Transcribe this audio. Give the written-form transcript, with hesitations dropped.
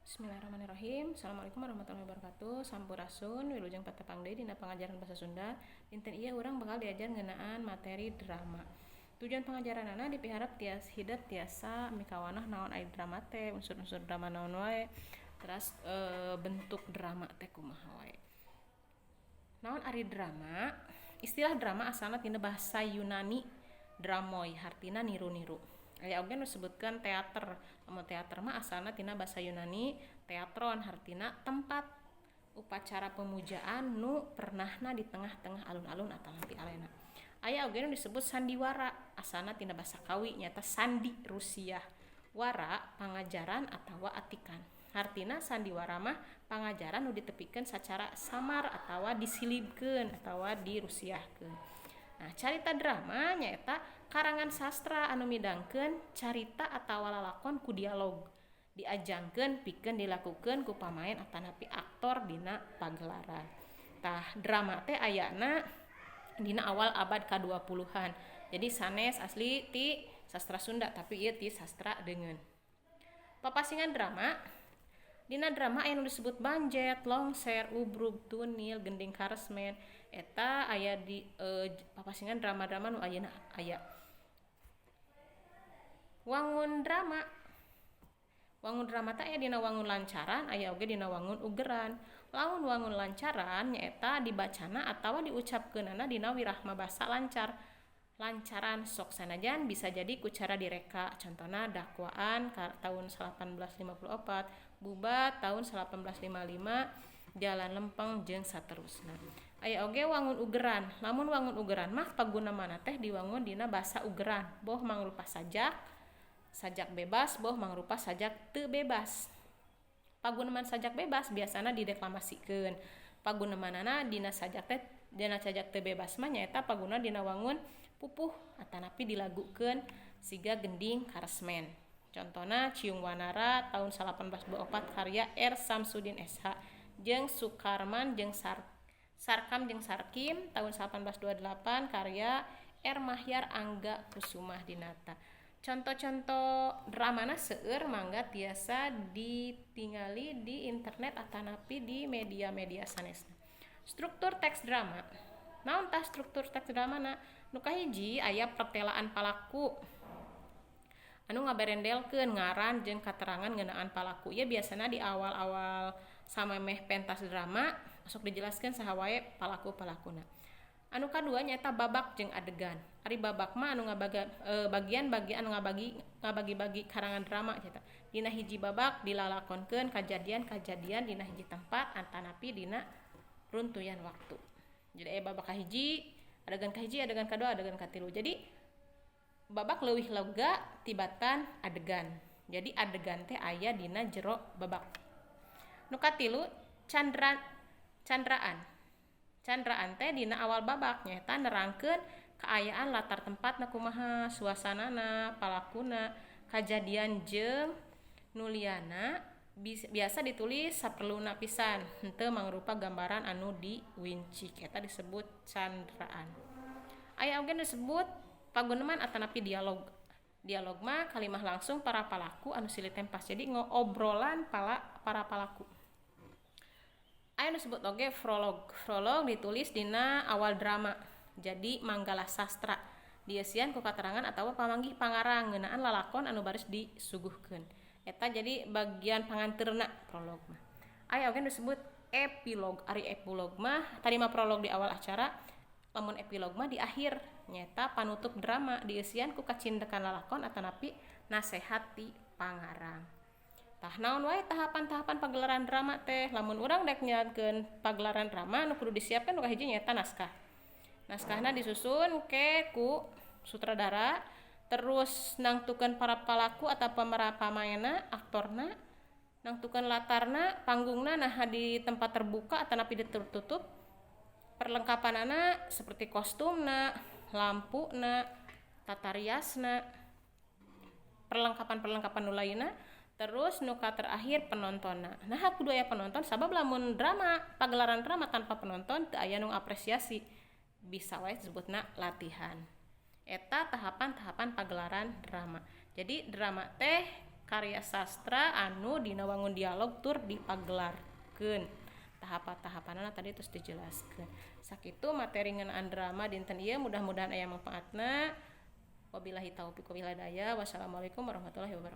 Bismillahirrahmanirrahim. Assalamualaikum warahmatullahi wabarakatuh. Sampurasun, wilujeng patepang deui dina pangajaran bahasa Sunda. Dinten ieu urang bakal diajar ngeunaan materi drama. Tujuan pangajaranana dipiharap tias hidep tiasa mikawanoh naon ari drama teh, unsur-unsur drama naon wae, teras bentuk drama teh kumaha wae. Naon ari drama? Istilah drama asalna tina bahasa Yunani dramoi, hartina niru-niru. Aya oge nu disebutkeun teater. Lamun teater mah asalna tina bahasa Yunani theatron, hartina tempat upacara pemujaan nu pernahna di tengah-tengah alun-alun atanapi arena. Aya oge nu disebut sandiwara, asalna tina basa Kawi, nyaeta sandi rusiah. Wara pangajaran atawa atikan. Hartina sandiwara mah pangajaran nu ditepikeun sacara samar atawa disilibkeun atawa dirusiahkeun. Nah, carita drama nyaeta karangan sastra anu midangkeun carita atawa lalakon ku dialog, diajangkeun pikeun dilakukeun ku pamaen atanapi aktor dina pagelaran. Tah, drama teh ayana dina awal abad ka-20-an. Jadi sanes asli ti sastra Sunda, tapi ieu ti sastra deungeun. Papasingan drama. Dina drama aya nu disebut banjet, longser, ubrug, tunil, gending karesmen. Eta aya di papasingan drama-drama nu ayeuna aya. Wangun drama. Wangun drama teh aya dina wangun lancaran, aya oge dina wangun ugeran. Lamun wangun lancaran nyaeta dibacana atawa diucapkeunana dina wirahma basa lancar. Lancaran sok sanajan bisa jadi ku cara direka, contona Dakwaan tahun 1854, Bubat tahun 1855, Jalan Lempeng, jeung saterusna. Aya oge wangun ugeran. Lamun wangun ugeran mah pagunemanna teh diwangun dina basa ugeran, boh mangrupa sajak, sajak bebas, boh mangrupa sajak teu bebas. Paguneman sajak bebas biasana dideklamasikeun. Pagunemanana dina sajak teh, dina sajak teu bebas mah nyaeta paguna dina wangun pupuh atanapi dilagukeun siga gending karesmen. Contona Ciung Wanara tahun 1824 karya R. Samsudin SH, jeung Sukarman jeung Sarkam jeung Sarkim tahun 1828 karya R. Mahyar Angga Kusumah Dinata. Conto-conto dramana seueur, mangga tiasa ditingali di internet atanapi di media-media sanesna. Struktur teks drama. Naon tah struktur teks dramana? Nu kahiji aya pertelaan palaku anu ngaberendelkeun ngaran jeung katerangan ngeunaan palaku. Ieu biasana di awal-awal samemeh pentas drama sok dijelaskeun saha wae palaku-palakuna. Anu kadua nyaeta babak jeung adegan. Ari babak mah anu bagian-bagian anu ngabagi-bagi karangan drama nyaeta. Dina hiji babak dilalakonkeun kajadian-kajadian dina hiji tempat atanapi dina runtuyan waktu. Jadi aya babak kahiji, adegan kahiji, adegan kadua, adegan katilu. Jadi babak leuwih lega tibatan adegan. Jadi adegan teh aya dina jero babak. Nu katilu candraan. Candraan teh dina awal babak, nyaeta nerangkeun kaayaan latar tempatna kumaha, suasanana, palakuna, kajadian jeung nuliana, biasa ditulis saperluna pisan, henteu mangrupa gambaran anu diwincik. Eta disebut candraan. Aya oge disebut paguneman atanapi dialog. Dialog mah kalimah langsung para palaku anu silih tempas. Jadi ngobrolan para palaku. Aya nu disebut oge prolog. Prolog ditulis dina awal drama. Jadi manggala sastra. Dieusian ku katerangan atawa pamanggih pangarang ngeunaan lalakon anu baris disuguhkeun. Eta jadi bagian panganteurna prolog mah. Aya oge nu disebut epilog. Ari epilog mah tadi mah prolog di awal acara, lamun epilog mah di akhir, nyaeta panutup drama dieusian ku kacindekan lalakon atanapi nasehat ti pangarang. Tah, naon wae tahapan-tahapan pagelaran drama teh? Lamun urang dek nyalankeun pagelaran drama, nu kudu disiapkeun nu kahiji nyaeta naskah. Naskahna disusun ke ku sutradara, terus nangtukeun para palaku atau pamaenna, aktorna, nangtukeun latarna, panggungna naha di tempat terbuka atanapi di tertutup, perlengkapanana seperti kostumna, lampuna, tata riasna, perlengkapan-perlengkapan nu lainna, terus nu terakhir penontonna. Nah, kudu aya penonton, sabab lamun drama, pagelaran drama tanpa penonton teu aya nu apresiasi, bisa wae disebutna latihan. Eta tahapan-tahapan pagelaran drama. Jadi drama teh Karya sastra anu dina wangun dialog tur dipagelarkeun. Tahapan-tahapanana tadi terus dijelaskeun. Sakitu materi ngeunaan drama dinten ieu, mudah-mudahan aya manfaatna. Wabillahi taufiq wal hidayah. Wassalamualaikum warahmatullahi wabarakatuh.